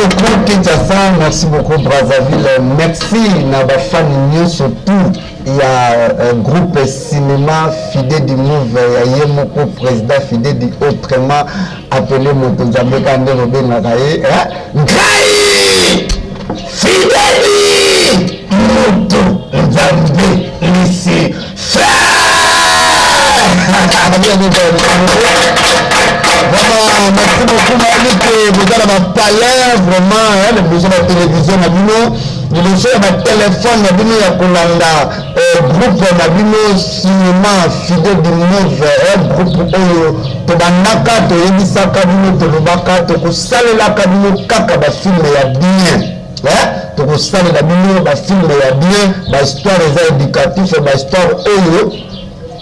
beaucoup Kinshasa, merci beaucoup Brazzaville, merci na ba fans nyonso tout ya euh, groupe cinéma Fide du Move ya ye moko président Fide du autrement appelé moto Nzambe kaka nde bobengaka ye eh? Ngai Fide du moto Nzambe Lucifer. Vraiment, merci beaucoup Malik, boza na ba palais vraiment, hein, liboso ba télévision na bino, liboso ya ba téléphone na bino ya kolanda euh, groupe na bino cinéma Fidèle du Move, hein, groupe oyo tobandaka toyebisaka bino tolobaka tokosalelaka bino kaka ba film ya bien. Hein? tokosalela bino bafilme ya bien bahistoire eza éducatif bahistoire oyo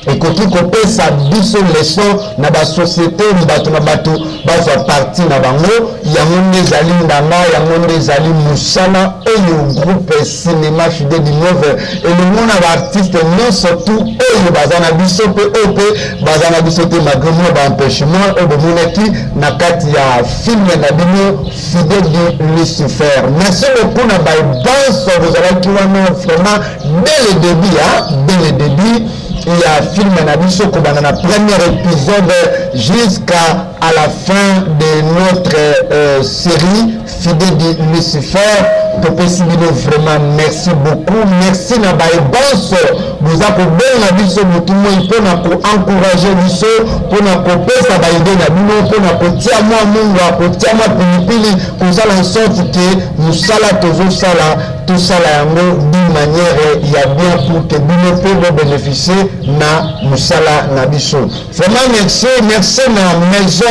ekoki kopesa biso leçon na basociété bato na bato bazwa parti na bango yango nde ezali ndanga yango nde ezali mosala oyo groupe cinéma fide du nove elongo na baartiste nyonso tu oyo baza na biso mpe oyo mpe baza na biso te malgré mwa baempêchement oyo bomonaki na kati ya filme na bino Fidèle du Lucifer. Merci beaucoup na baye banso bozalaki wana vraiment dès le début hein, dès le début ya film na biso kobanda na premier épisode jusqu'à à la fin de notre euh, série Fidèle du Lucifer topesi bino vraiment merci beaucoup merci na baye banso boza kobenga biso butu moi mpo na koencourage biso mpo na kopesa baide na bino mpo na kotia mwa mungwa kotia mwa pilipili kosala en sorte ke mosala tozosala tosala yango d'une manière ya bien pour que bino mpe bobénéficie na mosala na biso Vraiment merci, merci na maison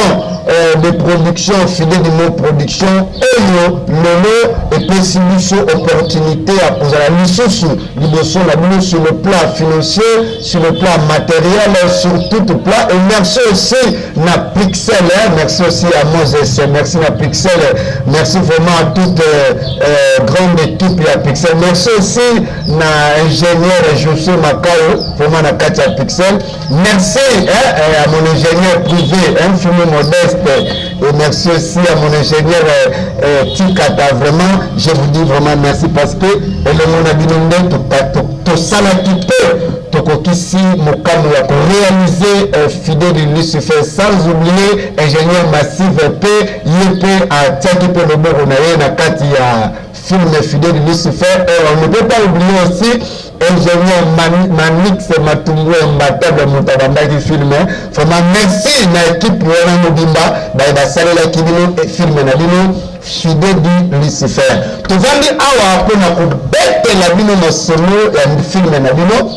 euh, de production Fidèle du Mot Production oyo lelo epesi biso opportunité ya kozala lisusu liboso na bino sur le plan financier, sur le plan matériel, sur tout plan. Et merci aussi na Pixel, hein, merci aussi à Moses, merci na Pixel, merci vraiment à toute euh, euh, grande équipe ya Pixel. Merci aussi na ingénieur Josué Makao, vraiment na kati ya Pixel. Merci hein, eh, à mon ingénieur privé, hein, Fumu Modeste, et merci aussi à mon ingénieur euh, euh, Tikata. Vraiment, je vous dis vraiment merci parce que elongo na bino nde tosalaki mpe tokokisi mokano ya koréaliser euh, fidèle de Lucifer sans oublier ingénieur Massive mpe ye mpe atiaki mpe loboko na ye na kati ya film fidèle de Lucifer. Et on ne peut pas oublier aussi Ingénieur Manix Matungu imbattable moto abandaki film vraiment merci na équipe wana mobimba baye basalelaki bino film na bino fidèle du Lucifer tovandi awa mpona kobetela bino masolo ya film na bino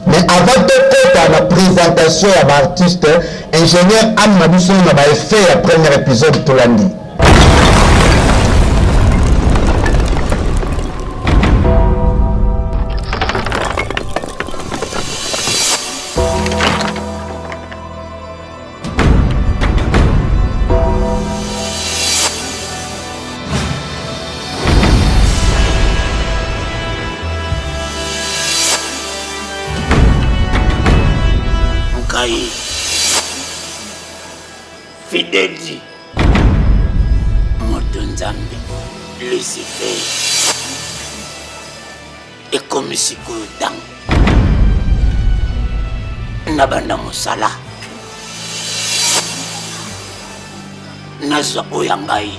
mais avant tokota na présentation ya baartiste ingénieur amema biso na baeffet ya premier épisode tolandi Ngai Fidedi moto nzambe lucifer ekomi sikoyo ntango nabanda mosala nazwa oyo ya ngai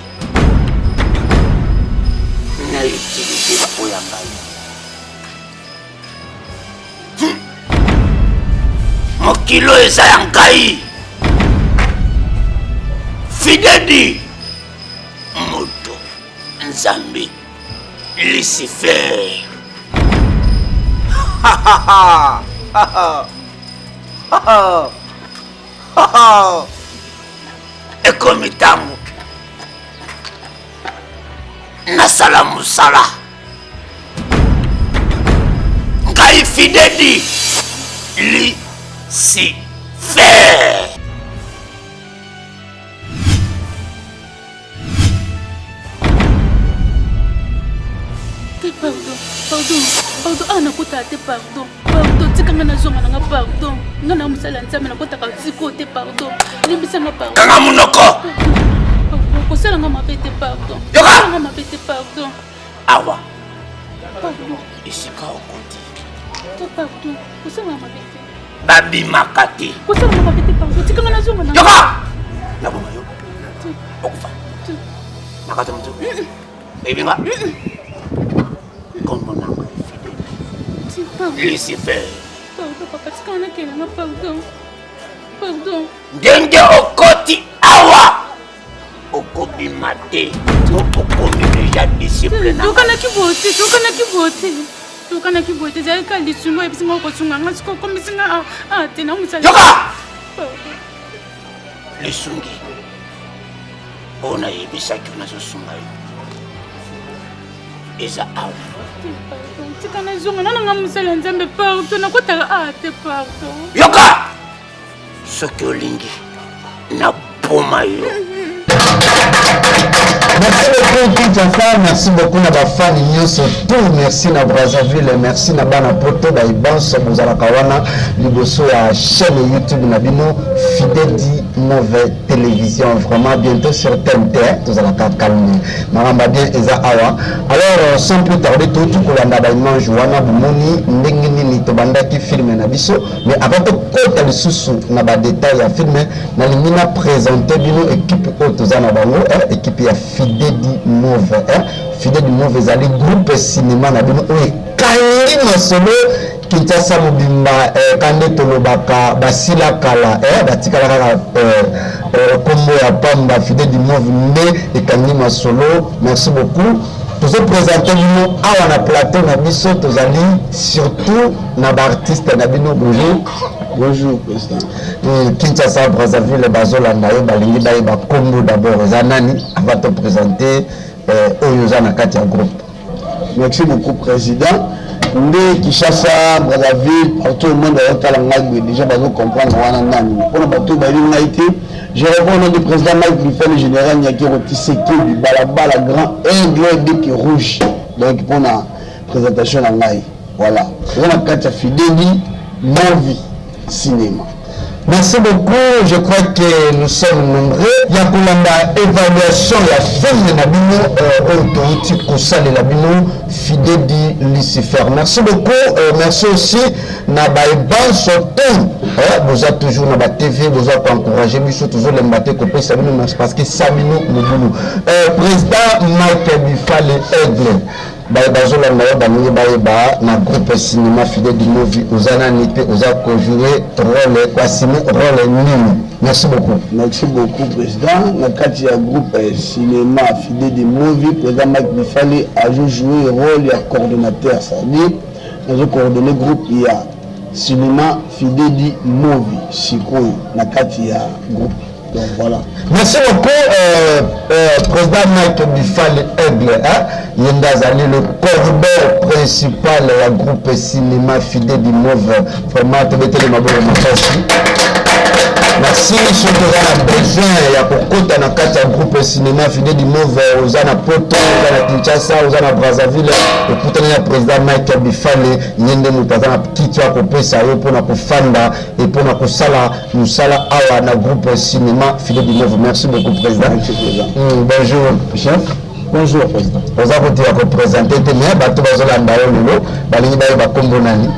na utilize baoyo ya ngai Mokili oyo eza ya ngai Fidedi moto nzambe Lucifer ekomi ntango nasala mosala ngai fidedi lucifer te pardon pardon pardon awa nakotaka te pardon pardon tika nga nazonga na nga pardon nga na mosala ya nzambe nakotaka sikoyo te pardon limbisa nga pardon kanga monoko pardon. Kosala nga mabe te pardon. Yoka! Kosala nga mabe te pardon. Awa. Pardon. Esika okoti. Te pardon. Kosala nga mabe te. Babimaka te. Kosala nga mabe te pardon. Tika nga nazonga na. Yoka! Naboma yo. Okufa. Nakata moto. Oyebi nga? Kombo na ngai Fidèle. Lucifer. Pardon papa, tika nga nakende nga pardon. Pardon. Ndenge okoti awa okobima te po okomi deja disciple na tokanaki boye te tokanaki boye te tokanaki boye te ezalaki kaka lisunga oyebisi nga okosunga nga sikoyo okomisi nga ah, ah, te na mosala yoka lisungi oyo nayebisaki yo nazosunga yo eza awa tika nazonga nana nga mosala ya nzambe pardon nakotaka a ah, te pardon yoka soki olingi naboma yo. Merci beaucoup Kinshasa, merci beaucoup na bafani nyonso tout, merci na Brazzaville, merci na bana poto baibanso bozalaka wana liboso ya chaîne YouTube na bino Fidedi Mauvais Télévision, vraiment bientôt sur TNT, tozalaka calme, makambo bien eza awa. Alors euh, sans plus tarder touti kolanda ba image wana bomoni ndenge nini tobandaki film na biso. Mais avant tokota lisusu na ba details ya film, nalingi na presenter bino equipe oyo toza na bango, eh, equipe ya Fidedi Move. Eh. Fidedi Move ezali groupe cinéma na bino oyo ekangi masolo Kinshasa mobimba eh, kande tolobaka basila kala eh, batikala kaka eh, eh, kombo ya pamba. Fidedi Move nde ekangi masolo. Merci beaucoup. Tozo présenter bino awa na plateau na biso, tozali surtout na ba artiste na bino. Bonjour. Bonjour président. Kinshasa Brazzaville bazolanda yo, balingi bayeba kombo d'abord eza nani avant to présenter oyo oza na kati ya groupe. Merci beaucoup président. Nde Kinshasa, Brazzaville, partout au monde bazotala ngai boye déjà bazo comprendre wana nani. Mpona bato bayebi ngai te, je réponds au nom du président Mike Bifale, général Nyakero Tshisekedi, balabala grand aigle bec rouge. Donc mpona présentation na ngai. Voilà. Eza na kati ya Fideli Movie Cinéma. Merci beaucoup, je crois que nous sommes nombreux. Ya kolanda évaluation ya film na bino euh, oyo touti kosalela bino Fidedi Lucifer. Merci beaucoup, euh, merci aussi na baebanso tout eh, boza toujours na ba TV, boza koencourager biso, tozolemba te kopesa bino merci parce que sa bino mobulu. Euh, président Mike Bifale Aigle Baye bazolanda yo balingi bayeba na groupe cinéma Fidèle du Movie oza nani pe oza ko jouer role ko assumer role nini? Merci beaucoup. Merci beaucoup président. Na kati ya groupe eh, cinéma Fidèle du Movie, président Mike Bifale azo jouer rôle ya coordonnateur, c'est-à-dire nazo coordonner groupe ya cinéma Fidèle du Movie sikoyo na kati ya groupe. Donc voilà. Merci beaucoup euh, euh, président Mike Bifale Aigle hein? Ye nde azali le cordon principal ya groupe cinéma Fide du Mauve. Vraiment tobeteli maboko makasi. Merci soki oza na besoin ya kokota na kati ya groupe cinéma Fide du Mauve, oza na Poto, oza na Kinshasa, oza na Brazzaville, okutani na président Mike Bifale, ye nde moto aza na kiti ya kopesa yo mpona kofanda et mpona kosala mosala awa na groupe cinéma Fide du Mauve. Merci beaucoup président. Merci président. Bonjour chef. Bonjour président. Oza kotika kopresente te mais bato bazolanda yo lelo balingi bayeba nkombo nani.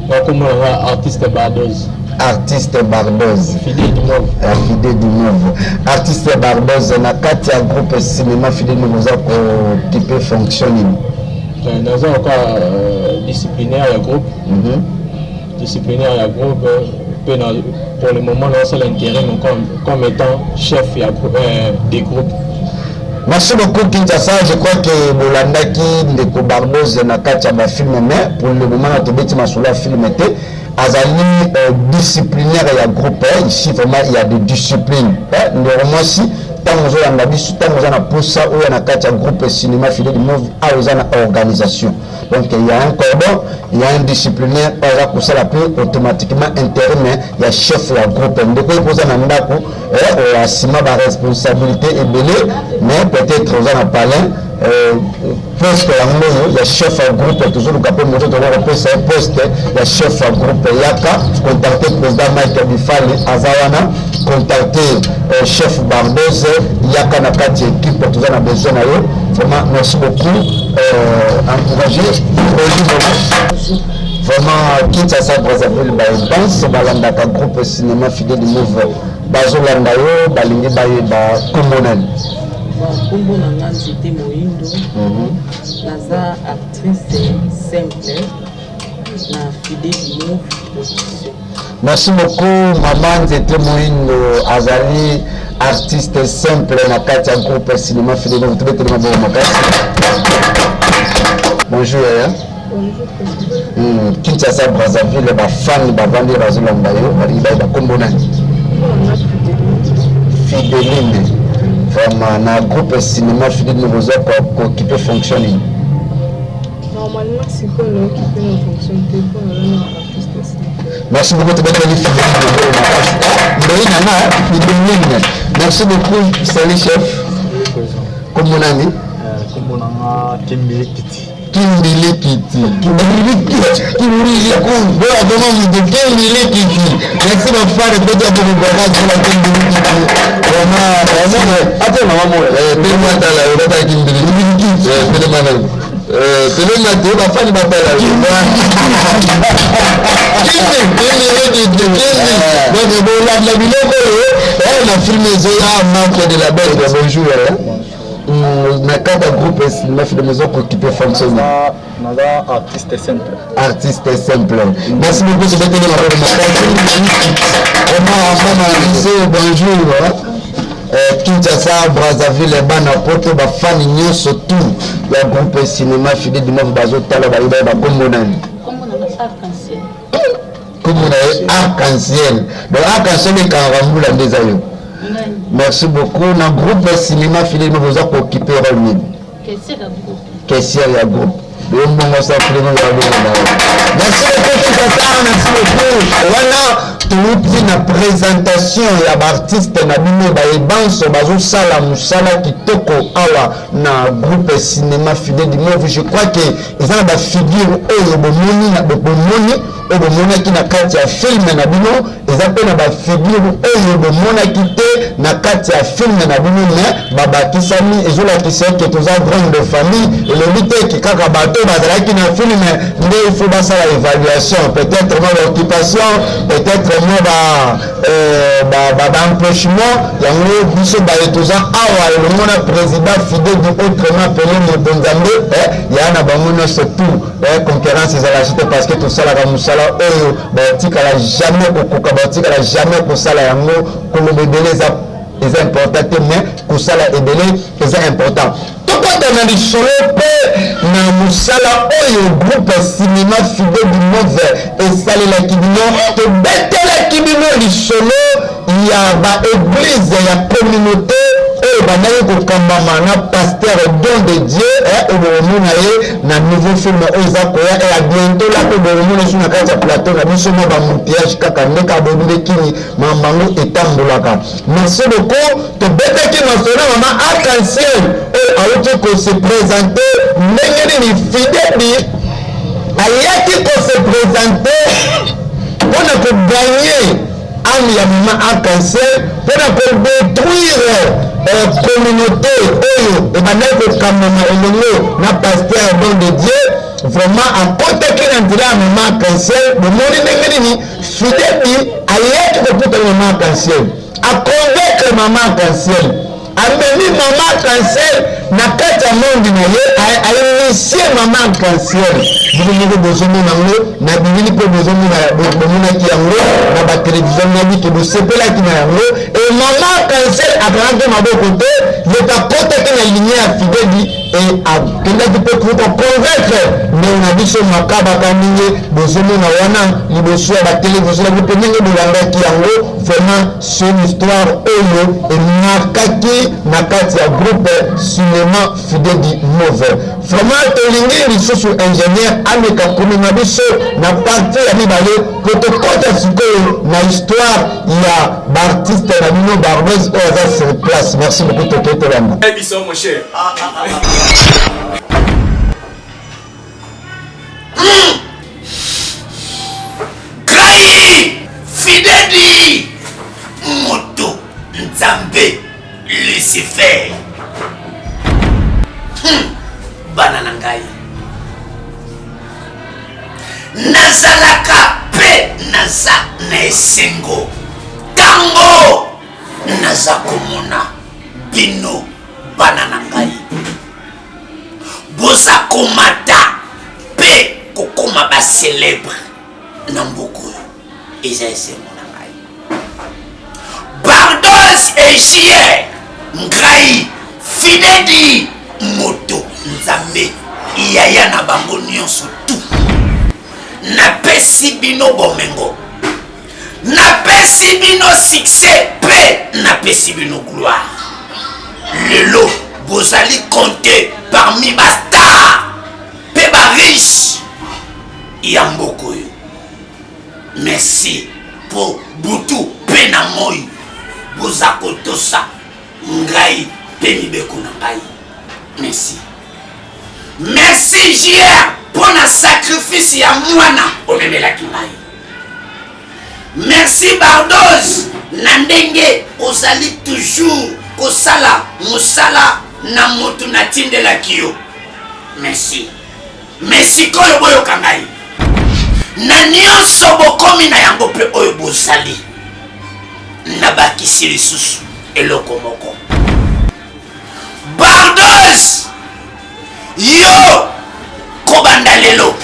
Bakombo na nga artiste Bardoz. Artiste Bardoz. Fidèle du Mauve. Fidèle du Mauve. Artiste Bardoz na kati ya groupe cinéma Fidèle du Mauve oza kokipe fonction nini? Naza oka disciplinaire ya groupe. Disciplinaire ya groupe mpe na pour le moment naosala intérim comme, comme étant chef ya des groupes. Merci beaucoup Kinshasa, je crois que bolandaki ndeko Barboz na kati ya ba film mais pour le moment na tobeti masolo ya film te azali euh, disciplinaire ya groupe hein. Ici vraiment il y a des disciplines hein. Ndeko mwasi ntango ozolanda biso ntango oza na posa oyo na kati ya groupe cinéma Fidèle du Mauve awa eza na organisation. Donc il y a un cordon, il y a un disciplinaire oyo aza kosala mpe automatiquement intérim ya chef ya groupe. Ndeko ye mpo oza na ndako eh, oasima ba responsabilité ebele mais peut-être oza na palin euh, poste yango oyo ya chef ya groupe tozoluka mpe moto tokoki kopesa ye poste ya chef ya groupe. Yaka contacte président Mike Bifale aza wana. Contacter euh, chef Barbose, yaka na kati équipe, toza na besoin na yo. Vraiment merci beaucoup. Euh, encourager produit vraiment Kinshasa Brazzaville ba danse balandaka groupe cinéma Fidèle Move bazolanda yo balingi bayeba kombo nani. Kombo na nga Nzete Moyindo. Naza actrice simple na Fidèle Move production. Merci beaucoup maman Nzete Moyindo azali artiste simple na kati ya groupe cinéma Fidèle Move tobeteli maboko makasi. Bonjour yaya. Bonjour président. Kinshasa Brazzaville ba fan bavandi bazolanda yo balingi bayeba kombo nani? Fideline. Vraiment na groupe cinéma Fideline boza ko-occuper fonction nini? Normalement sikoyo na occuper na fonction te mpo naza na artiste simple. Merci beaucoup tobeteli Fideline maboko makasi. Mbei na nga Fideline. Merci beaucoup. Salut chef. Kombo nani? Kombo na nga Kimbili Kiti. Kimbili Kiti. Kimbili Kiti. Kimbili Kiti. Boya koma mutu Kimbili Kiti. Merci ma frère tobeteli maboko makasi mpona Kimbili Kiti. Vraiment vraiment. Ata mama moya. Eh, telema tala yo bata Kimbili Kiti. Eh, telema nani? Eh, telema te bafani batala yo. Kimbi, Kimbili Kiti, Kimbi. Donc bolanda biloko oyo eh, na film ezoya manque de la bête. Bonjour. Eh. Na kati ya groupe cinéma film ozo kooccuper fonction nini? Naza artiste simple. Artiste simple. Merci beaucoup, tobeteli maboko makasi. Vraiment, mama na biso, bonjour. Euh, Kinshasa, Brazzaville, bana poto, bafani nyonso tout ya groupe cinéma Fidèle du Move bazotala bayeba bakombo nani? Kombo na nga Arc-en-Ciel. Kombo na ye Arc-en-Ciel. Donc Arc-en-Ciel ekangaka mbula nde eza yo. Ngai Merci beaucoup. Na groupe cinéma Fidèle du Move oza kooccuper rôle nini? caissière ya groupe. Caissière ya groupe. Yo mbongo sa Fidèle du Move ya bongo na yo. Merci beaucoup Kinshasa, merci beaucoup. Wana touti na présentation ya baartiste na bino bayebanso bazosala mosala kitoko awa na groupe cinéma Fidèle du Move. Je crois que eza na bafigure oyo bomoni na bomoni oyo bomonaki na kati ya film na bino, eza mpe na bafigure oyo bomonaki te na kati ya film na bino, mais babakisami. Ezolakisa eke toza grande famille. Elobi te eke kaka bato bazalaki na film nde il faut basala évaluation, peut-être mwa baoccupation, peut-être mwa baempêchement. Yango biso baye toza awa elongo na président Fidèle du autrement appelé moto Nzambe, ya na bango nyonso tout concurrence ezalaki te, parce que tosalaka mosala oyo batikala jamais kokoka, batikala jamais kosala yango. Koloba ebele eza important te, mais kosala ebele eza important. Tokota na lisolo mpe na mosala oyo groupe cinéma Fidèle du Move esalelaki bino. Tobetelaki bino lisolo ya baeglise ya communauté oyo bandaki kokambama na pasteur Don de Dieu, oyo bokomona ye na nouveau film oyo eza koya ya bientôt la, mpe bokomona so na kati ya plateau na biso mwa bamoutillage kaka ndeka boyebi nde kini makambo etambolaka. Merci beaucoup. Tobetaki masolo na mama Arc-en-Ciel oyo awuti kose présenter ndenge nini Fidèle ayaki kose présenter mpona kogagner âme ya mama Arc-en-Ciel, mpona kodétruire communauté oyo ebandaki kokambama elongo na pasteur Don de Dieu. Vraiment akotaki na nzela ya mama Arc-en-Ciel. Bomoni ndenge nini Fidèle ayaki kokutana mama Arc-en-Ciel, aconvaincre mama Arc-en-Ciel, amemi mama Arc-en-Ciel na kati ya monde na ye, ainitie mama Arc-en-Ciel. Bino moko bozomona yango na bilili mpe bomonaki yango na batelevizio, nayebi ke bosepelaki na yango. E mama Arc-en-Ciel akangaki maboko te, ye akotaki na ligne ya Fidèle e akendaki mpe koconvaincre ndenge na biso makabaka ndenge bozomona wana liboso ya batelevizio na mpe ndenge bolandaki yango. Vraiment c'est une histoire oyo emarkaki na kati ya groupe cinéma Fidèle du Move. Vraiment tolingi lisusu ingénieur ameka komema biso na partie ya mibale po tokɔta sikoyo na histoire ya baartiste na bino Barbese oyo aza sur place. Merci beaucoup, toke tolanda. Biso mon cher. Ngai Fidedi moto. Nzambe Lucifer. Bana na ngai, nazalaka mpe naza na esengo ntango naza komona bino bana na ngai boza komata mpe kokoma ba célèbre na mboka oyo. Eza esengo na ngai. Bardos ejier, ngai Fidedi moto Nzambe yaya na bango nyonso tu, napesi bino bomengo, napesi bino succès mpe napesi bino gloire. Lelo bozali compte parmi ba star mpe ba riche ya mboka oyo. Merci mpo butu mpe na moi boza kotosa ngai mpe mibeko na ngai. Merci, merci JR mpo na sacrifice ya mwana omemelaki ngai. Merci Bardoz na ndenge ozali toujours kosala mosala na motu natindelaki yo. Merci. Mais sikoyo boyoka ngai, na nyonso bokomi na yango mpe oyo bozali, nabakisi lisusu eloko moko. Bardoz, yo kobanda lelo,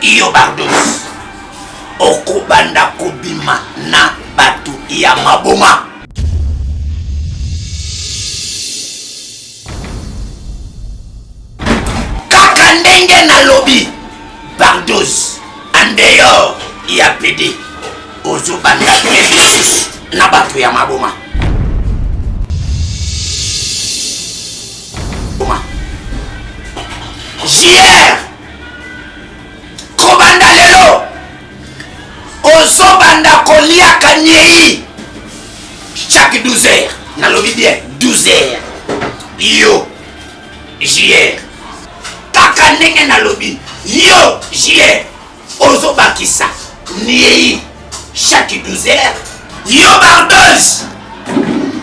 yo Bardoz okobanda kobima na bato ya maboma. Kaka ndenge nalobi, Bardoz, en dehors ya PD, ozobanda mpe lisusu na bato ya maboma. JR, kobanda lelo ozobanda koliaka nyei chaque 12 heures. Nalobi bien 12 heures. Yo JR, kaka ndenge nalobi, yo JR ozobakisa nyei chaque 12 heures. Yo Bardoz,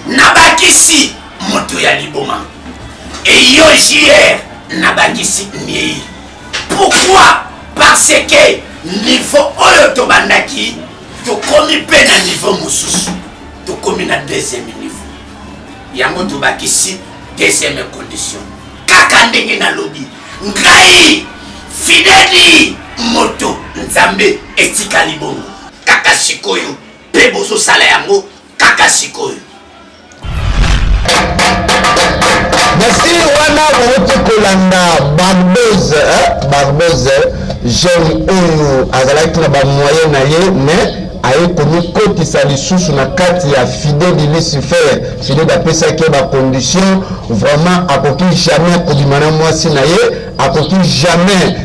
nabakisi moto ya liboma. E yo JR, nabakisi nyei. Pourquoi? Parce que niveau oyo tobandaki, tokomi mpe na niveau mosusu, tokomi na deuxième niveau. Yango tobakisi deuxième condition. Kaka ndenge nalobi, ngai Fideli moto Nzambe, etikali bongo kaka sikoyo mpe bozosala yango kaka sikoyo. Merci. Wana bauti kolanda Barboz, Barboz, jeune oyo azalaki na bamoyen na ye, mais aye komikotisa lisusu na kati ya Fidèle Lucifer. Fidèle apesaki ye bacondition, vraiment akoki jamais kobima na mwasi na ye, akoki jamais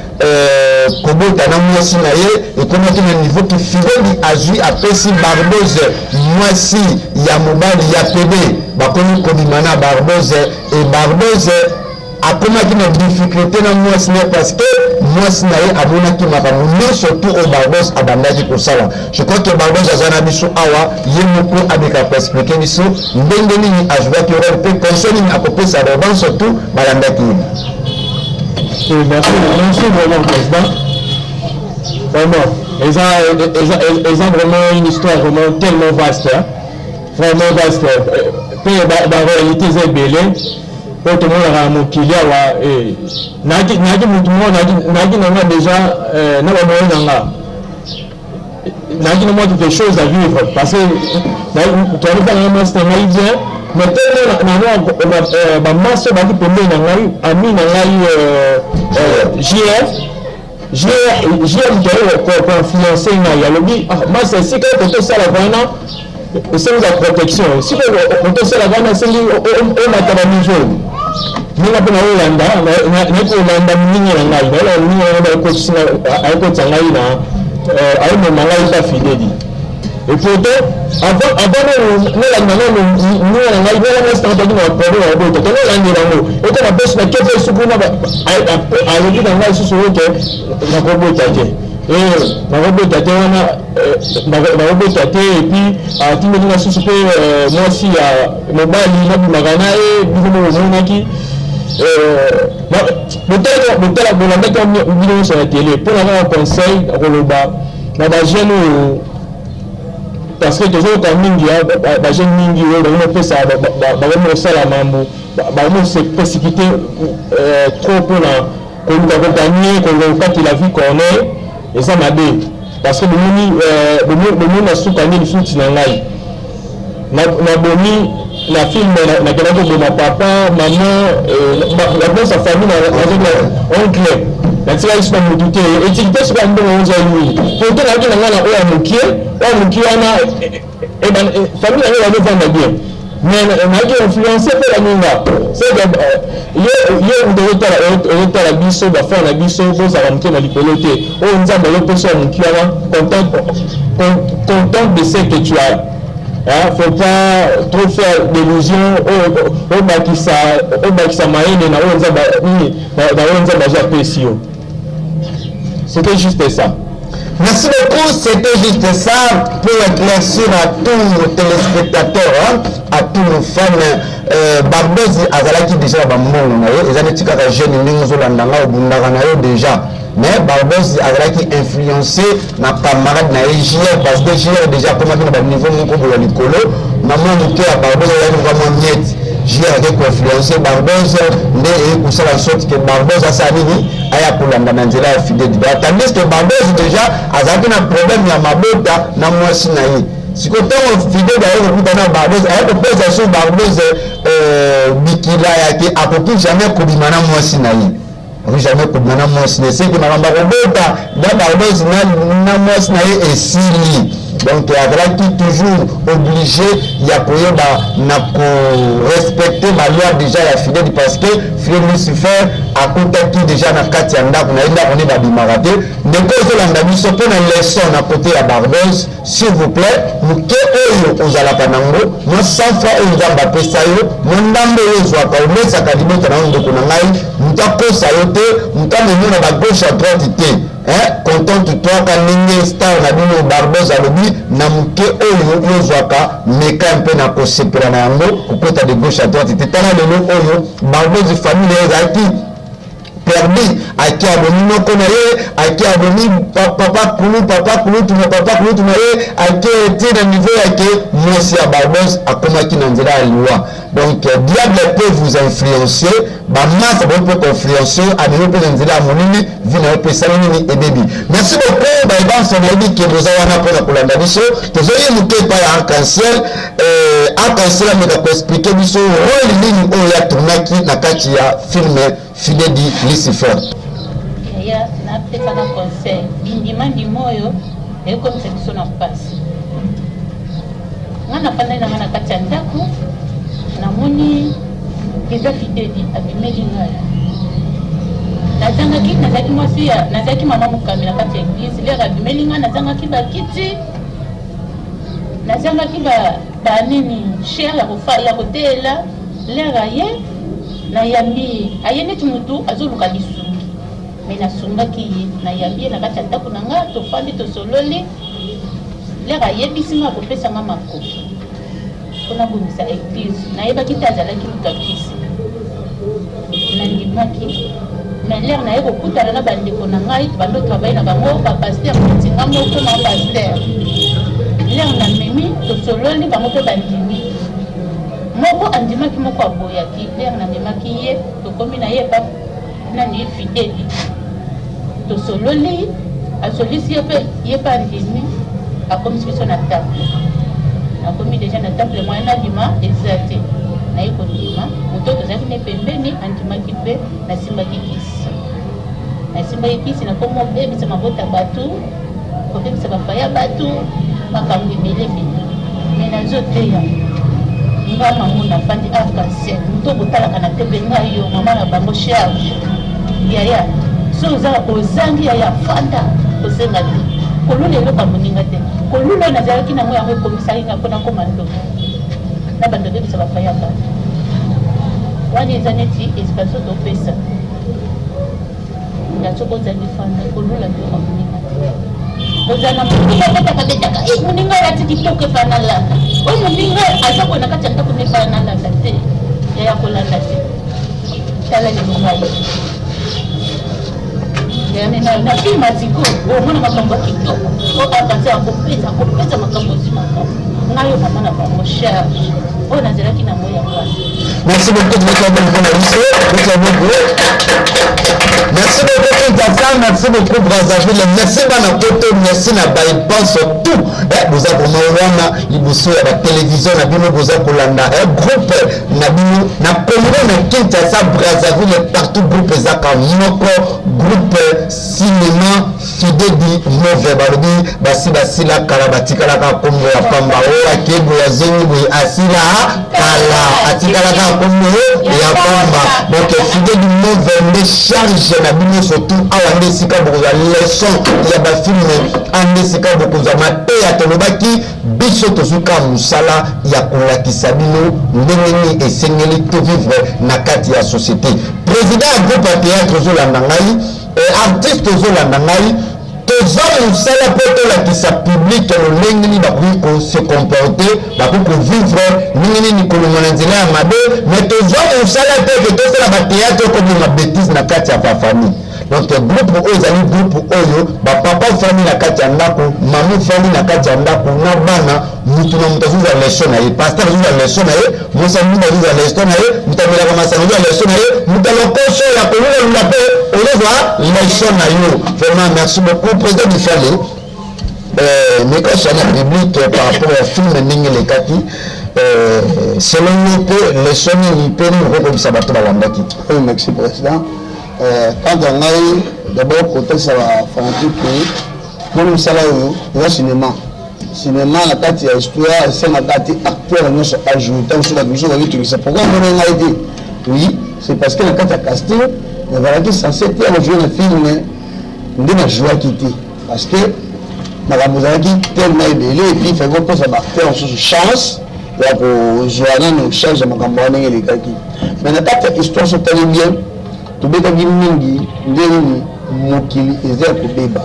kobota na mwasi na ye. Ekomaki na niveau ki Fideli azwi, apesi Barboze mwasi ya mobali ya pede, bakomi kobima na Barboze. E Barboze akomaki na difficulté na mwasi na ye, parce que mwasi na ye amonaki makambo nyonso tu oyo Barboze abandaki kosala. Je crois que Barboze aza na biso awa, ye moko ameka koexpliquer biso ndenge nini azwaki rôle mpe conseil nini akopesa babanso tu balandaki ye. Oui, merci, merci vraiment, président. Vraiment, eza vraiment une histoire vraiment tellement vaste, hein? Vraiment vaste. Mpe baréalité eza ebele oyo tomonaka na mokili awa. Nayaki motu moko, nayaki na nga déjà na bamoyen na nga, nayaki na mwa quelque chose à vivre, parce que toyaki mpa nanga mwasi na ngai bien, mais tellement na bamasi oyo baki pembeni na ngai, ami na ngai JF, JF moto aye koinfluence ngai, alobi: "Masa, esika oyo kotosalaka wana esengi ba protection, esika kotosalaka wana esengi omata baniveau." Ndenge mpe naolanda, naye kolanda moninga na ngai, naolanda moninga na ngai, ayekotisa ngai na ayemema ngai mpa Fideli. Et pourtant avant nolanda nano moninga na ngai, nanga mwasi nanga toki na problème ya kobota, to nolandela yango ekoma mpe na kepe esuku na alobi na ngai lisusu oke nakobota te. Eh, nakobeta te wana eh, nakobeta te epuis atindeli nga susu mpe eh, mwasi ya mobali nabimaka na ye bino moko bomonaki botala bolandaki bino nyonso na tele mpo na kaka conseil nakoloba na bajeune oyo parce que tozoyoka mingi bajeune mingi oyo bango mopesa bango mosala mambo bango se précipité trop mpona Koluka ko gagner, koluka kokatela vie corneille eza mabe parce que bomoni bomoni na suka nde lisusu na ngai nabomi na film nakendaki koboma papa maman la famille na oncle natikaki suka motu te etikite suka mbongo ozwa nini poto nayaki na ngai na oyo ya mokie oyo ya mokie wana famille na ngai bazovanda bien mais nayaki influence mpe baninga seke yo moto ozotala biso bafana na biso bozala motema likolo te oyo nzambe azopesa ya moki wana content de ce que tu as. Hein, faut pas trop faire d'illusions obakisa obakisa mayele na oyo nzambe nini na oyo nzambe azo apesi yo. C'était juste ça. Merci beaucoup, c'était juste ça pour éclaircir à tous nos téléspectateurs, hein, à tous nos fans. Euh, Barbosi azalaki déjà na bambongo na ye, eza neti kaka jeune ndenge ozolanda nga obundaka na yo déjà. Mais Barbosi azalaki influencé na camarade na ye JR parce que JR déjà akomaki na baniveau moko boye ya likolo. Mama moke ya Barbosi azalaki mwa miette. JR ake koinfluence Barbosi nde eye kosala sorte que Barbosi asala nini aya kolanda na nzela ya Fidel Dibala tandis que Barbosi déjà azalaki na problème ya mabota na mwasi na ye. Sikoyo ntango Fidel aye kokuta na Barbosi aye kopesa so Barbosi bikila yake akoki jamais kobima na mwasi na ye, akoki jamais kobima na mwasi na ye, seke makambo ya kobota na Barbosi na mwasi na ye esili. Donc azalaki toujours obligé ya koyeba na korespecte baloi déjà ya Fidel parce que Fidel Lucifer akotaki déjà na kati ya ndako na ye, ndako nde babimaka te. Ndeko ozolanda biso mpo na leçon na kote ya Barbosi, s'il vous plaît, moke oyo ozalaka nango mwa 100 francs oyo nzambe apesa yo, mwa ndambo oyo ozwaka omesaka libota na yo, ndeko na ngai, moto akosa yo te, moto amemi na ba gauche à droite te. Hein, contente toi ka ndenge star na bino Barbosa alobi na moke oyo yo ozwaka, meka mpe na kosepela na yango, kokota de gauche à droite te. Tala lelo oyo Barbosa famille na ye ezalaki perdu, ake abomi noko na ye, ake abomi papa kulu, papa kulutu na papa kulutu na ye, ake ti na niveau ya ke mwasi ya Barbosa akomaki na nzela ya liwa. Donc diable peut vous influencer, bamasa boki mpe koinfluencer, amemi mpe na nzela ya molili, vi na yo mpe esali nini ebebi. Merci beaucoup baebanso, nayebi ke boza wana mpona kolanda biso. Tozoyi moke epai ya Arc-en-Ciel. Arc-en-Ciel ameka koexplike biso role nini oyo atournaki na kati ya film Fidel di Lucifer. Yaya, napesaka conseil, bindima ndima oyo ekomisa biso na mpasi. Nga nafandaki na nga na kati ya ndako, namoni eza Fideli abimeli ngai. Nazangaki, nazalaki mwasi ya, nazalaki mama mokambi na kati ya eglise. Lere abimeli ngai, nazangaki bakiti, nazangaki ba ba nini chaire ya kofa ya koteyela. Lere aye, nayambi ye, aye neti motu azoluka lisungi, me nasungaki ye, nayambi ye na kati ya ndako na nga, tofandi tosololi. Lere ayebisi nga akopesa nga makoki mpo nabongisa eglise, nayebaki te azalaki moto ya kisi, nandimaki. Mais lere naye kokutana na bandeko na ngai bando travaille na bango bapaster neti nga moko ma paster, lere namemi tosololi bango mpe bandimi, moko andimaki moko aboyaki. Lere namemaki ye, tokomi na ye epa nani Fideli, tosololi, asolisi ye mpe ye mpe andimi, akomisi biso na table. Nakomi deja na table, moyen nabima eza te, naye kondima moto oyo tozalaki ne pembeni andimaki mpe nasimbaki kisi, nasimbaki kisi, nakomi obebisa mabota bato, kobebisa bafaya bato, makambo ebele ebele. Me nazoteya nga mamo nafandi arc-en-ciel, moto botalaka na tebe ngai yo mama na bango charge yaya, so oza ozangi yaya, fanda kosenga te, kolula eloko ya moninga te. Kolula oyo nazalaki nango yango ekomisaki nga mpo nakoma ndoki na bando obebisa bafaya bato. Wana eza neti explication topesa na soki ozangi fanda, kolula biloko ya moninga te. Kozala na moninga obetaka betaka, eh, moninga alati kitoko epai nalanda. Oyo moninga aza boye na kati ya ndako na epai nalanda te. Yaya kolanda te. Tala lelo ngai. Na filme ya sikoyo omona makambo ya kitoko oyo avanse akopesa akopesa makambo ozwi makambo ngai oyo mama na bango charge oyo nazelaki nango yango wana. Merci beaucoup, Merci beaucoup. Merci beaucoup Kinshasa, merci beaucoup Brazzaville, merci bana poto, merci na baye tout. Eh, boza vraiment wana liboso ya ba télévision na bino boza kolanda eh, groupe na bino na Congo na Kinshasa, Brazzaville, partout groupe ezaka moko groupe cinéma Fidedi Move balobi basi basila kala batikalaka kombo ya pamba oyo ake boye azongi boye asila kala atikalaka kombo ya pamba donc Fidedi Move nde charge na bino surtout awa nde esika bokozwa leçon ya bafilme awa nde esika bokozwa mateya tolobaki biso tozwi kaka mosala ya kolakisa bino ndenge nini esengeli to vivre na kati ya société. Président ya groupe ya théâtre ozolanda ngai, artiste ozolanda ngai, toza mosala mpo tolakisa public lolenge nini bakoki kose comporter, bakoki kovivre ndenge nini, kolongwa na nzela ya mabe. Mais tozwa mosala te ke tosala batéâtre kobima bétise na kati ya bafamille. Donc groupe oyo ezali groupe oyo bapapa fandi na kati ya ndako, mama fandi na kati ya ndako na bana, mutu na moto azozwa leçon na ye. Pasteur azozwa leçon na ye, mosa ndumba azozwa leçon na ye, moto amelaka masanga azozwa leçon na ye, moto alokoso ya kolula mpe ozozwa leçon na yo. Vraiment merci beaucoup président Bifale. Mekosha na public par rapport ya film ndenge elekaki, selon yo mpe leçon nini mpe nini okokobisa bato balandaki? Oui, merci président. Quant à ngai, d'abord kotalisa bafanatique moni mosala oyo eza cinéma. Cinéma na kati ya histoire esengaka te acteur nyonso ajoue. Ntango mosusu bato mosusu bazotungisa pourquoi mona ngai te. Oui, c'est parce que na kati ya casting nazalaki censé te ya kojoue na film, nde najouaki te parce que makambo ezalaki tellement ebele et puis fallait kopesa baacteur mosusu chance ya kozwa nano charge ya makambo wana ndenge elekaki. Mais na kati ya histoire, so otali bien, tobetaki mingi nde nini mokili eza ya kobeba.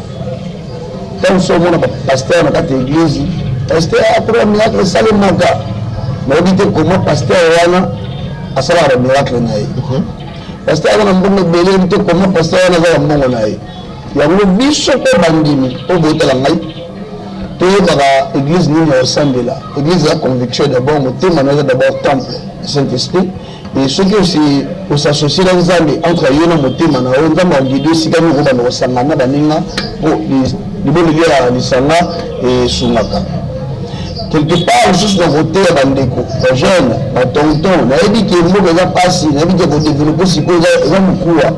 Ntango so omona bapasteur na kati ya église, pasteur akoma miracle esalemaka, nayebi te koma pasteur wana asalaka bamiracle na ye. Pasteur aza na mbongo ebele, yebi te koma pasteur wana aza na mbongo na ye. Yango biso mpe bandimi oyo boyotala ngai, toyebaka église nini ya kosambela. Église eza conviction d'abord, motema na eza d'abord temple ya Saint Esprit. Et soki osi osassocie na Nzambe, entre yo na motema na yo, Nzambe aguide esika nini okobanda kosangana na baninga, mpo libondeli ya lisanga esungaka quelque part. Lisusu na koteya bandeko bajeune, batonton, nayebi ke mboka eza mpasi, nayebi ke kodévelopper sikoyo eza mokuwa,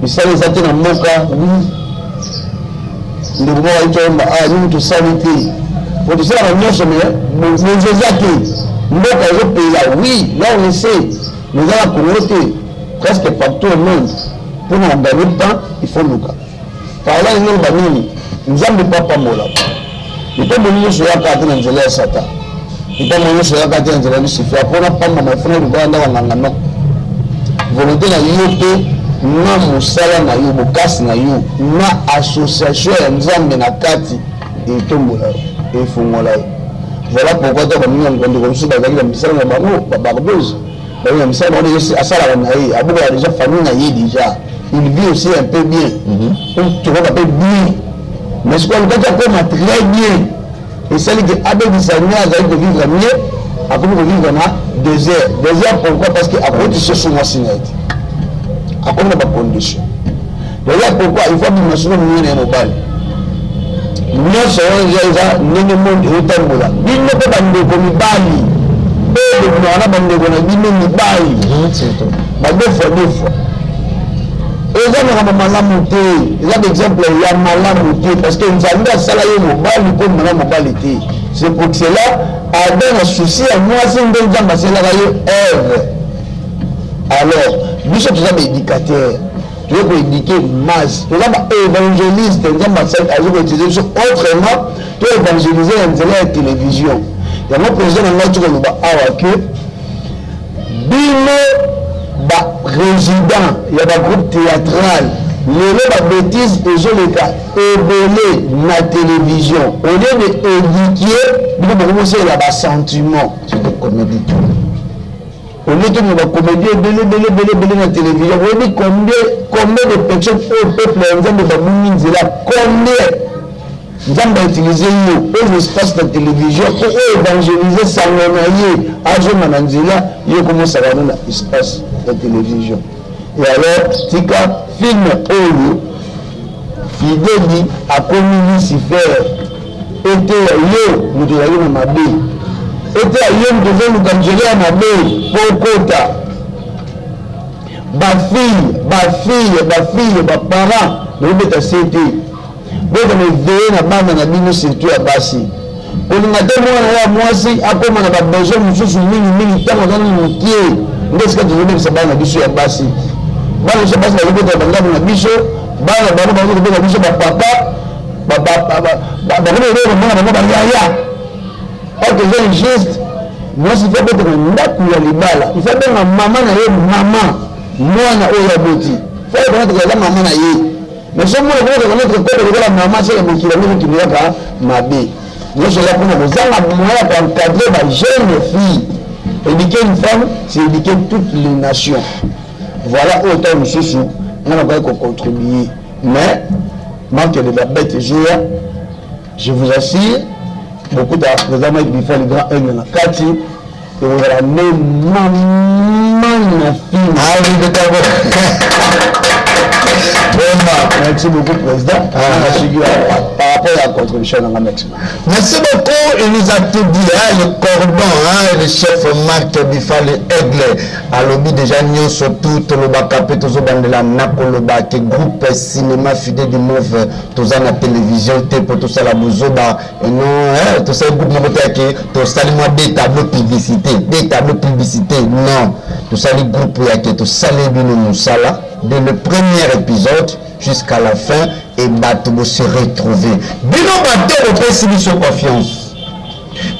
misala eza te na mboka. Oui, ndeko moko ayiki oyemba ah, nini tosali te po tosalaka nyonso, mais bozwi eza te, mboka ezopela. Oui, là on essaie, mais eza na Congo te, presque partout au monde. Mpona kogagner pain, il faut luka par là ndenge banini Nzambe mpo apambola. Lipamboli nyonso eyaka te na nzela ya Satan, lipamboli nyonso eyaka te na nzela ya Lucifer. Mpona pambama efuna luka ndako nganga, non. Volonté na yo mpe na mosala na yo, bokasi na yo na association ya Nzambe na kati etombola yo, efongola yo. Voilà pourquoi to baninga bandeko mosusu bazalaki na misala na bango, babarbeuse bazali na misala bango déjà, asalaka na ye, abokolaka déjà famille na ye, déjà il vit aussi un peu bien, tokoka mpe bien. Mais sikoyo alukaki akoma très bien, esali ke abebisa nde azali kovivre mieux, akomi kovivre na désert. Désert pourquoi? Parce que akoti soso mwasi na ye te, akomi na bacondition. Désert pourquoi? Il faut abima sono moninga na ye mobali. Nyonso wana eza ndenge monde ezotambola. Bino mpe bandeko mibali oyo bobimaka na bandeko na bino mibali ba deux fois deux fois, eza makambo malamu te, eza baexemple ya malamu te, parce que Nzambe asala ye mobali mpo mana mobali te. C'est pour cela Adam na souci ya mwasi nde Nzambe asalaka ye Eve. Alors biso toza baéducateur, toye koéduquer masse, toza baévangéliste. Nzambe azo koutiliser biso autrement, to évangéliser na nzela ya télévision. Yango président na ngai ti koloba awa ke bino baprésident ya bagroupe théâtral. Lelo ba betises ezoleka ebele na television au lieu de eduquer bino bokomi kosalela ba sentiments. Surtout comedie. Au lieu tomona ba comedie ebele ebele ebele ebele na television, oyebi combien combien de personnes oyo peuple ya Nzambe babungi nzela combien? Nzambe a utiliser yo oyo espace na television po o evangeliser sango na ye azonga na nzela, yo okomi osakana na espace ya television. Et alors tika film oyo Fideli akomi Lucifer eteya yo moto ozali na mabe eteya yo moto ozoluka nzela ya mabe po okota ba fille ba fille ba fille ba parents bobeta sete Bozala eveille na bana na bino surtout ya basi. Kolinga te mwana ya mwasi akoma na ba besoin mosusu mingi mingi ntango aza nanu mokie. Nde esika tozobebisa bana na biso ya basi. Bana biso ya basi bazobotela bandako na biso, bana bango bakomi kobenga biso ba papa, bakomi kobenga bamwana bango ba yaya. Or que eza injuste, mwasi il faut abotama ndako ya libala, il faut abenga mama na ye mama, mwana oyo aboti. Faut reconnaître que aza mama na ye. Mais soki mwana okoki reconnaître kobe lokola mama seke mokili yango ezokende kaka mabe. Nyonso eza mpona kozanga moyen ya koencadre ba jeune fille. Éduquer une femme, c'est éduquer toutes les nations. Voilà oyo ntango mosusu nga nakoki kocontribuer. Mais manque de la bête ezoya, je vous assure, bokuta président Mike Bifa le grand aigle na kati. Ekozala nde mama na film. Ah oui, betako. Vraiment, merci beaucoup président. Ah. Par rapport à la contribution, merci. Merci beaucoup, il nous a tout dit, hein, le cordon, hein, le chef Marc Bifale Aigle, alobi déjà nyonso tout, tolobaka pe tozobandela na koloba ke groupe cinéma Fidèle du Mauve, toza na télévision te po tosala bozoba, Non, eh, tosali groupe moko te yake tosali mwa deux tableau publicité, deux tableau publicité. Non, tosali groupe yake tosali bino mosala de le premier épisode jusqu'à la fin et bato bo se retrouver. Bino bato bopesi biso confiance.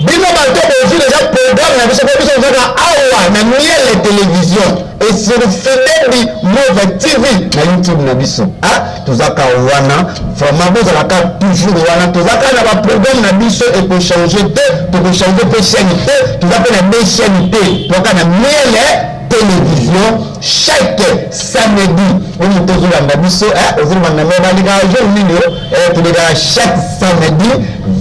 Bino bato bozwi deja programme na biso mpo biso tozaka awa na Miel Télévision et sur Fidebi Move TV na YouTube na biso. Ah, Tozaka wana vraiment bozalaka toujours wana tozaka na ba programme na biso ekochange te tokochange mpe chaîne te toza mpe na deux chaîne te tozaka na miele télévision chaque samedi oyo moto ozolanda biso ozolanda me balekaka jour nini o tolekaka chaque samedi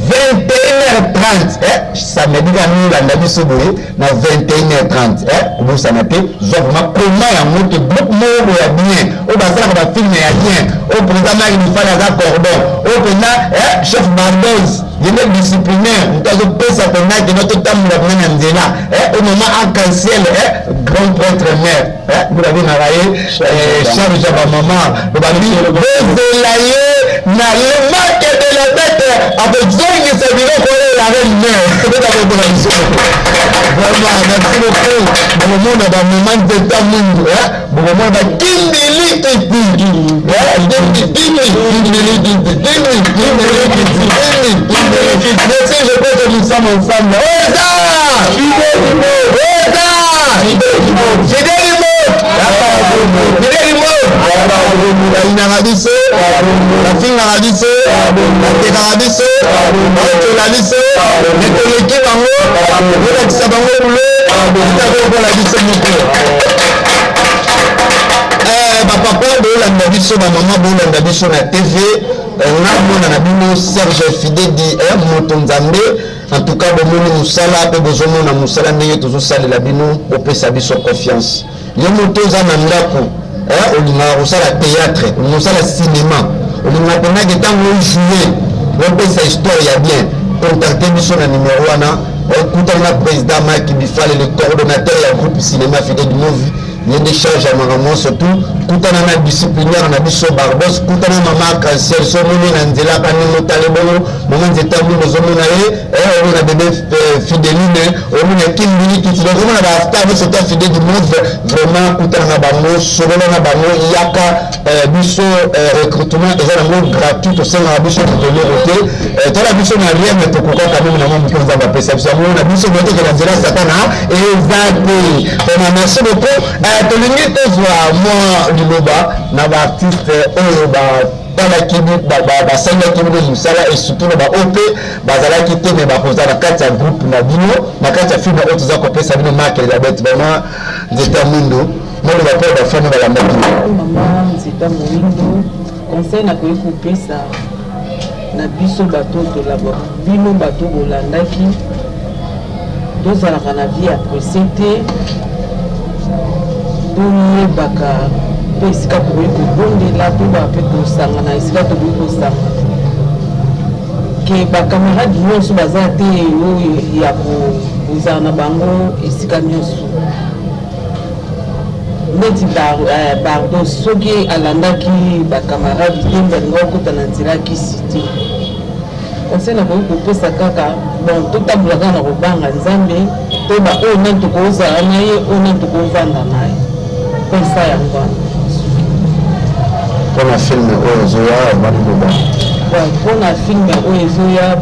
21h30 samedi kaka nini olanda biso boye na 21h30 eh kobosana te zwa vraiment koma yango te groupe moko boye ya bien oyo basalaka ba film ya bien oyo président Mike Mifali aza cordon oyo mpenza eh, chef Bardoz ye nde disciplinaire moto azopesa mpenza kino totambola mpenza na nzela eh, oyo mama arc-en-ciel eh, grand prêtre mère eh, nde babengaka ye eh, charge ya bamama babi bozela ye na le marque de la bete akozongisa biloko oyo la reine mère betakokola biso vraiment merci beaucoup bokomona bamama nzeta mingi bokomona bakimbilikiti merci je crois que nous sommes ensemble oza oza Bayinaka biso, bafingaka biso, batekaka biso, baotola biso, me toleki bango, tolakisa bango bulo, tokokola biso moko. Eh, bapapa bolanda biso, bamama bolanda biso na TV, eh, nga mwana na bino Serge Fidedi, eh, moto Nzambe. En tout cas bomoni musala pe bozomona musala ndenge tozosalela bino bopesa biso confiance yo moto oza na ndako eh, olingaka kosala théâtre olinga kosala cinéma olingaka mpenza ke ntango ojoue opesa histoire ya bien contacte biso na numero wana okutana na président Mike Bifale le coordonnateur ya groupe cinéma Fidèle du Movie ye nde charge ya makambo nyonso tout kutana na disciplinaire na biso barbos kutana mama arc-en-ciel so omoni na nzela kani motale bongo mama nzete ya mwindu ozomona ye eh, omona bebe eh, fideline omona kimbili kiti donc omona bastar nyonso ta fide du move vraiment kutana na bango solola na bango yaka eh, biso recrutement eza nango gratuit tosengaka biso moto eloko te tala biso na rien mais tokoka quand même na mwa moke nzambe apesa biso yango na biso boye tokenda nzela satana eza te. Vraiment merci beaucoup. Eh, tolingi tozwa mwa liloba na baartiste oyo batalaki basalelaki bino mosala et surtout na baoyo mpe bazalaki te me bakozala na kati ya groupe na bino na kati ya filme oyo toza kopesa bino Marque de la Bête. Mama Nzeta Mwindo, moloba mpo bafani balandaki. Mama Nzeta Moindo, conseil nakoki kopesa na biso bato tolaba bino, bato bolandaki, tozalaka na vie ya presse te, toyebaka mpe esika tokoki kobondela, toyebaka mpe kosangana esika tokoki kosangana ke bacamarade nyonso baza te oyo ya kozala na bango esika nyonso. Neti Bardo, soki alandaki bacamarade te, mbe alinga kokota na nzela kisi te. Conseil nakoki kopesa kaka, bon, totambola kaka na kobanga Nzambe, toyeba oyo nani tokozala na ye, oyo nani tokovanda na ye. Mpensa yango wana. Mpona filme oyo ezoya, maliloba? Mpona filme oyo ezoya,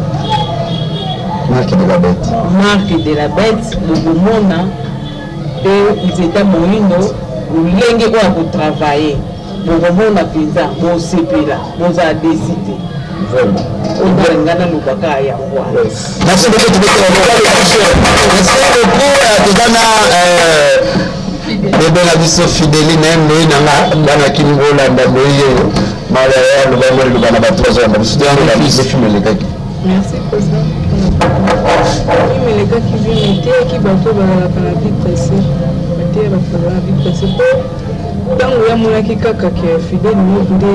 Marque de la Bête. Marque de la Bête, bokomona mpe Nzeta Moindo lolenge oyo akotravaille. Bokomona mpenza, bosepela, bozala déçus te. Oyo nga naloba kaka yango wana. Merci beaucoup. Merci beaucoup. Toza na bebe na biso Fideline Ndoi na nga, bana kini bolanda Ndoi oyo mala aloba ngo liloba na bato bazolanda biso biso. Film elekaki? Merci, président. Film elekaki bien, eteyaki bato bazalaka na vie pressé, bateya bato bazala na vie pressé, mpo ntango ye amonaki kaka ke Fidèle Mob nde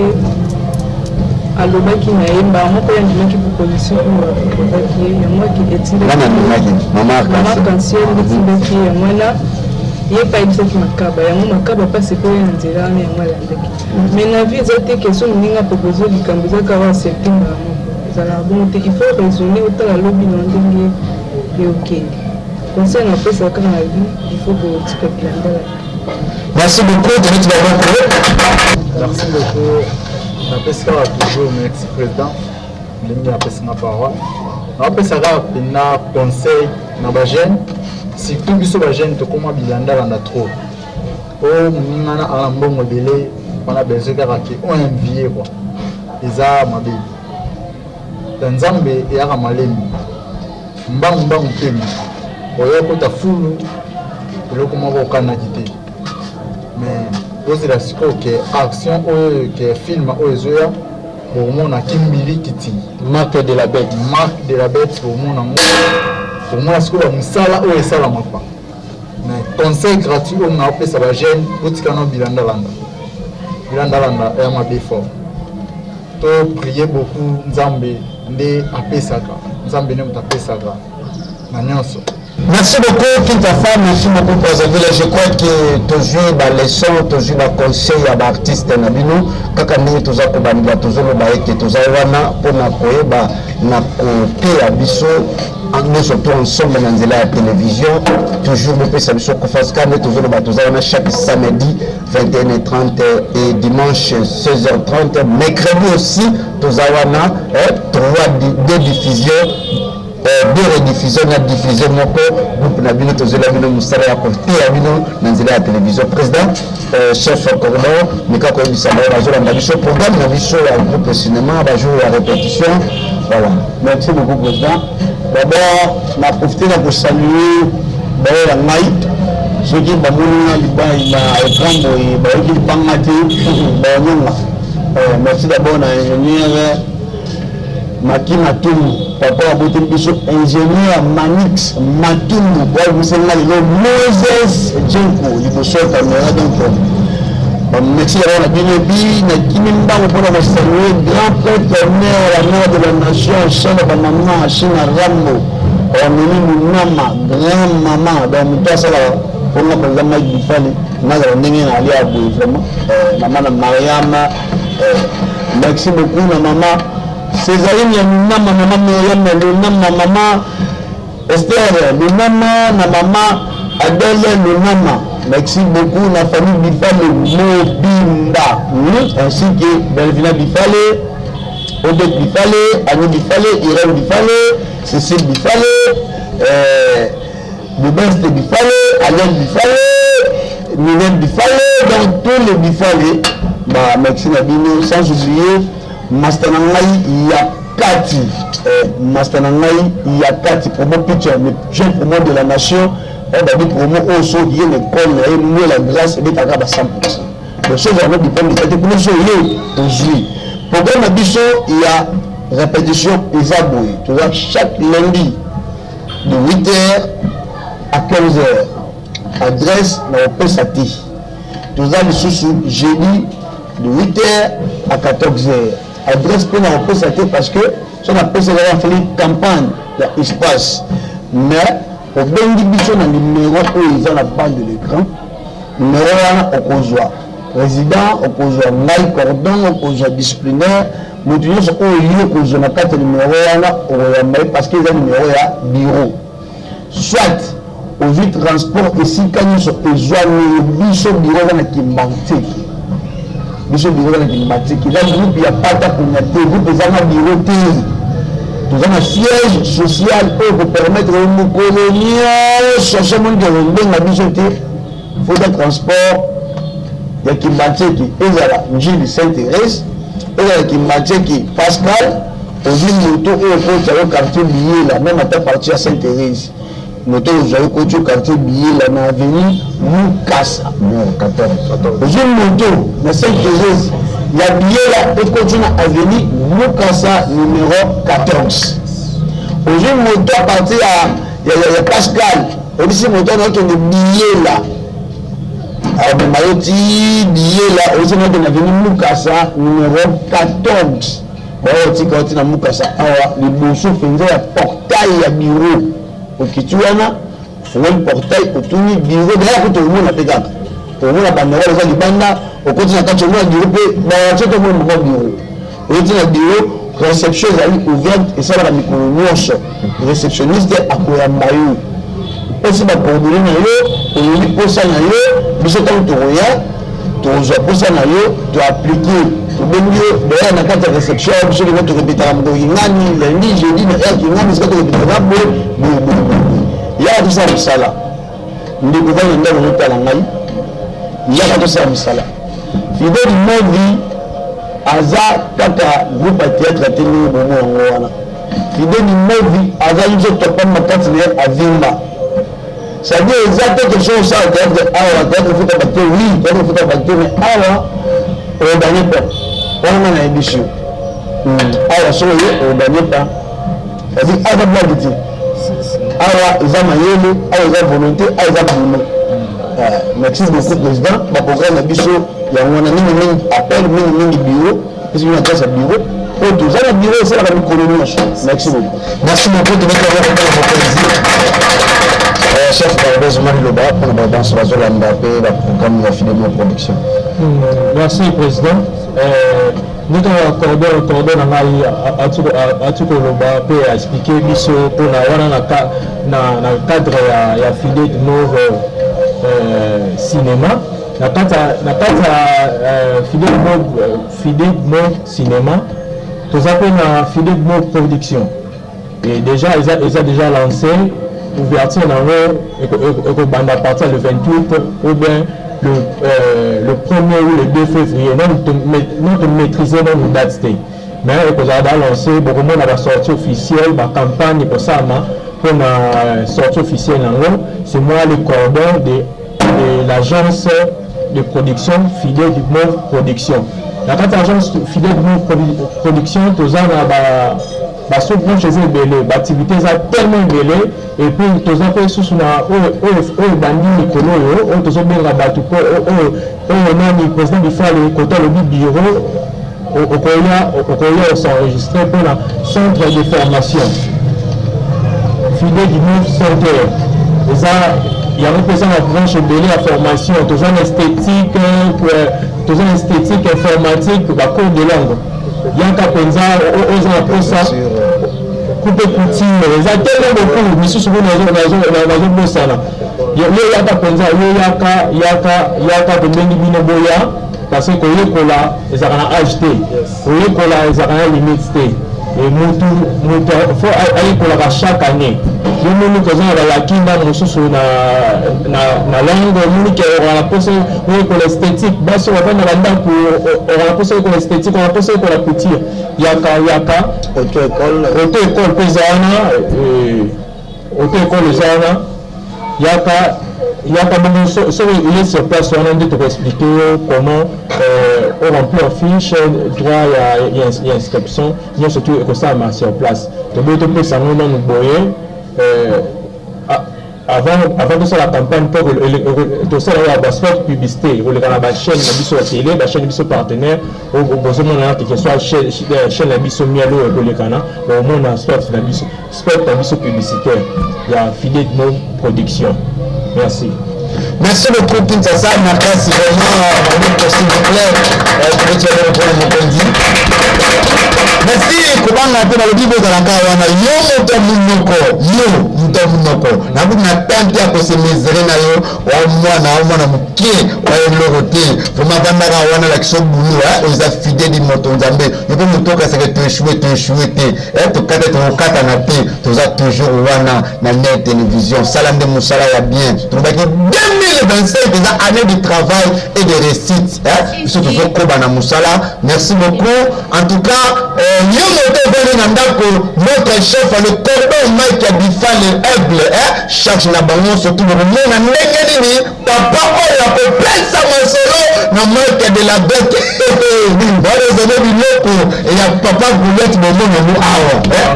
alobaki na ye, mbala moko ye andimaki proposition oyo aproposaki ye. Yango etindaki Mama Arc-en-Ciel nde etindaki ye. Yango wana ye mpe ayebisaki Makaba yango, Makaba mpasi mpo ye na nzela wana yango alandaki. Mais na vie eza te question moninga propose likambo eza kaka accepte mbala moko, ezalaka bongo te. Il faut raisonner, otala lobi na ndenge eokende. Conseil napesaka kaka, na vie il faut kotika bilandala. Merci beaucoup, Denis Baboko. Merci beaucoup. Napesi kaka toujours merci, président, ndenge apesinga parole. Napesa kaka mpena conseil na bajeune, surtout biso bajeune tokóma bilandalanda trop. O moninga na ana mbongo ebele wana, besoin kaka ke oenvie quoi, eza mabe. Ya Nzambe eyaka malemi, mbangu mbangu pema oya kota fulu eloko moko okanaki te. Mais bozela sikoyo ke action oyo, ke film oyo ezoya, bokomona kimbili kiti. Marque de la Bête. Marque de la Bête, bomona yango, bomona sikoyo bamosala oyo esalamaka. Mais conseil gratuit oyo naopesa bajeune, botika no bilandalanda. Bilandalanda eya mabe fort. To prier beaucoup, Nzambe nde apesaka, Nzambe nde moto apesaka na nyonso. Merci beaucoup, Kinshasa. Merci beaucoup, Brazzaville. Je crois que tozwi baleçon, tozwi baconseil ya baartiste na bino. Kaka ndenge toza kobandela, tozoloba ete toza wana mpona koyeba na koteya biso nyonso to ensemble na nzela ya télévision. Toujours bopesa biso confiance nde tozoloba. Toza wana chaque samedi 21h30 et dimanche 16h30. Mercredi aussi toza wana, 3 deux diffusions, deux rediffusion na diffusion moko. Groupe na bino, tozwela bino mosala ya koteya bino na nzela ya télévision. Président, chef cordon, meka koyebisa bango bazolanda biso programme na biso ya groupe cinéma, bajour ya répétition, voilà. Merci beaucoup, président. D'abord na profite na kosaluer baoyo ya ngai. Soki bamoni nga na écran boye, bayoki libanga te, baonyonga. Merci d'abord na ingénieur Maki Matumbu, papa aboteli biso ingénieur Manix Matumbu, oyo abimiseli nga lelo Moses Jenko liboso ya caméra. Donc merci d'abord na bino. Epi nakimi mbango mpona kosaluer grand prêtre, mère, la mère de la nation, chaîne ya bamama, chaîne ya Rambo, Bamemi Monama, grand mama. Donc moto asalaka mpona mpenza Mike Bifale nazala ndenge na alia boye vraiment, mama na Mariama, merci beaucoup na mama Césarine ya Lunama, mama Miriam ya Lunama, mama Esther Lunama na mama Adèle Lunama. Merci beaucoup na famille Bifale mobimba, ainsi que Belvina Bifale, Odette Bifale, Annie Bifale, Irène Bifale, Cécile Bifale, Bubeste Bifale, Aliane Bifale. Ninel Bifale, donc tous les Bifale, bah, merci na bino, sans oublier master na ngai ya kati, eh, master na ngai ya kati, promo picture, le jeune promo de la nation, eh, babi promo oyo soki ye na école na ye mwe la grâce ebetaka ba 100%. Donc soki ozala na diplôme d'état te, kuna so oye ozwi. Programme na biso ya répétition eza boye, toza chaque lundi de 8h à 15h. Adresse na kopesa te. Toza lisusu jeudi de 8h à 14h. Adresse mpe na kopesa te parce que so napesa ezaka afali campagne ya espace. Mais obengi biso na numéro oyo eza na bande de l'écran, numéro wana okozwa président, okozwa ngai cordon, okozwa disciplinaire, moto nyonso oyo yo okozwa na kati ya numéro wana okoyamba ye parce que eza numéro ya bureau. Soit ozwi transport esika nyonso ezwami, biso bureau eza na Kimbanseke, biso bureau eza na Kimbanseke, eza groupe ya pata konya te, groupe eza na bureau te, toza na siège social oyo kopermettre yo mokolo nyonso so omoni ke kobenga biso te, fota transport ya Kimbanseke, ezala Njili Saint Thérèse, ezala Kimbanseke Pascal, ozwi moto oyo okota yo quartier Biyela, même ata partie ya Saint Thérèse, moto oyo ozwaki koti yo quartier Biyela na avenue Mukasa, numéro 14. Ozwi moto na Saint Thérèse ya Biyela, ekoti na avenue Mukasa numéro 14. Ozwi moto à partir ya Pascal, obisi moto wana okende Biyela, amema yo ti Biyela, obisi moto na avenue Mukasa numéro 14, oyo otika oti na Mukasa awa liboso mpenza ya portail ya bureau. Okiti wana, ofungoli portail, otuni bureau, daya kuta omona mpe kaka omona banderole eza libanda, okoti na kati, omona bureau mpe bawatie to omona moko bureau. Oyeti na bureau, réception ezali ouverte, esalaka mikolo nyonso, réceptionniste akoyamba yo, opesi bacoordonnées na yo, olobi posa na yo. Biso ntango tokoya, tokozwa posa na yo, toappliquer, tobengi yo daya na kati ya réception. Biso kena torepetaka mokolo kingani, lundi, jeudi na heure kingani, sika torepetaka boye boye boye boye. Yaka tosala mosala, ndeko vani na ndako ozotala ngai, yaka tosala mosala. Fidèle Movi aza kaka groupe ya théâtre te ndenge bomo yango wana. Fidèle Movi aza nzoto pamba, kati na ye avimba. C'est-à-dire eza te question osala théâtre awa, théâtre efuta bato. Oui, théâtre efuta bato, mais awa ogagner pas wana nga nayebi biso awa. Soki oye, ogagner pas, c'est-à-dire aza blague te awa, eza mayele awa, eza volonté awa, eza boulot. Merci beaucoup président. Baprogramme na biso yango wana, mingimingi appel, mingimingi bureau, pesi bino adresse ya bureau oyo toza na bureau esalaka mikolo nyonso. Merci beaucoup. Merci beaucoup. Tobeta moko mpona mokonzi, chef Barbes Maliloba, mpona badanse bazolanda mpe baprogramme ya Fidèle Production. Merci président. Ndenge cordon na ngai ati koloba mpe aexpliquer biso mpona wana na cadre ya Fidèle Move Cinéma, na kati ya Fidèle Move Cinéma, toza mpe na Fidèle Move Production et déjà eza déjà lancé. Ouverture nango ekobanda à partir le 28 ou bien le 1er ou le 2 février, non tomaîtriser nanu date te, mais ekozala da lancé. Bokomona basortie officielle, bacampagne ekosalama mpona sortie officielle yango. C'est moi le cordon de l'agence de production Fidèle du Move Production. Na kati ya agence Fidèle du Move Production, toza na ba basous-branche eza ebele, baactivité eza tellement ebele. Et puis toza mpe lisusu na oyo ebandi mikolo oyo, oyo tozobenga bato mpo oyo nani, président Bifale koto alobi bureau, okoya os'enregistrer mpona centre de formation Fidèle du Move Center. Eza yango mpe eza na branche ebele ya formation. Toza na esthétique, toza na esthétique, informatique, bacours de langue. Yaka mpenza oza na posa coupe couture, eza tellement beaucoup misusu kuna nazobosana. Yo yaka mpenza, yo yaka, yaka, yaka, tobengi bino boya, parce que koyekola ezalaka na age te, koyekola ezalaka na limite te. Mutu mutu faut ayekolaka chaque annee. Yo omoni ke oza na ba lacune na mosusu na na na langue, omoni ke ozala na posa oyekola esthetique, basi oyo bafandi na ba ndaku ozala na posa oyekola esthetique, ozala na posa oyekola couture, yaka yaka. Auto ecole. Auto ecole pe eza wana. Auto ecole eza wana yaka yaka bongo soki oye sur place wana nde toko expliquer yo comment o remplir fiche droit ya inscription nionso tout ekosalama sur place. Toboyi topesa yango nanu boye avant avant tosala campagne po tosala oyo ya ba spot publicité ekoleka na ba chaîne na biso ya tele, ba chaîne biso partenaire oyo bozomona que ce soit chaîne na biso miel oyo ekolekana bokomona spot na biso. Spot na biso publicitaire ya Filet Mo production. Merci. Merci beaucoup Kinshasa makasi vraiment maboko s'il vous plaît. Tobeti yango mpona mokonzi. Merci kobanga te balobi bozalaka wana yo moto ya monoko yo moto ya monoko nakuti na tante ya kose mesure na yo wa mwana wa mwana moke wa eloko te vraiment vandaka wana lakisa bulu oza fidèle moto nzambe yo mpe moto okasaka to echoue to echoue te Eh tokata tokokatana te toza toujours wana na net television sala nde mosala ya bien tolobaki 2025 eza année de travail et de réussite eh biso tozokoba na mosala merci beaucoup en tout cas euh, yo moto ovandi na ndako notre chef le cordon mike ya bifale aigle eh charge na bango surtout bokomona ndenge nini Papa oyo akopesa masolo na marque de la bete wana ezali biloko ya papa Goliath bomona yango awa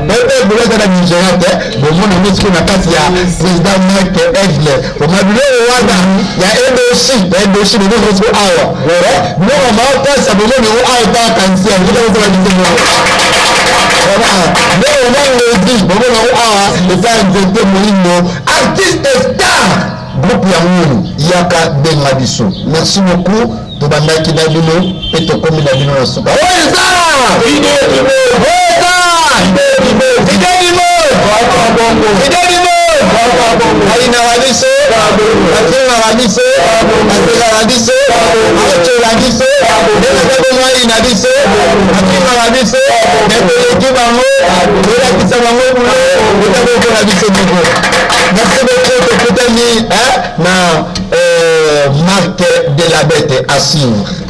pepe Goliath ana Nigeria te bomona yango sikoyo na kati ya président Mike Aigle koma biloko wana ya Edoshi ya Edoshi bomona yango sikoyo awa biloko ya maopasa bomona yango awa epa kansia biloko wana ngozi bomona yango awa epa nzete moyindo artiste star Groupe ya ngulu yaka benga biso. Merci beaucoup tobandaki na bino pe tokomi na bino na suka. Oyo eza video du monde. Oyo eza video du monde. Video du monde. Ayinaka biso, afingaka biso, asekaka biso, atyola biso, ndenge ata bongo ayina biso, afingaka biso, mais toleki bango, tolakisa bango boulot, eza kokola biso moko. Merci beaucoup tokutani hein, na euh, marque de la bête à suivre.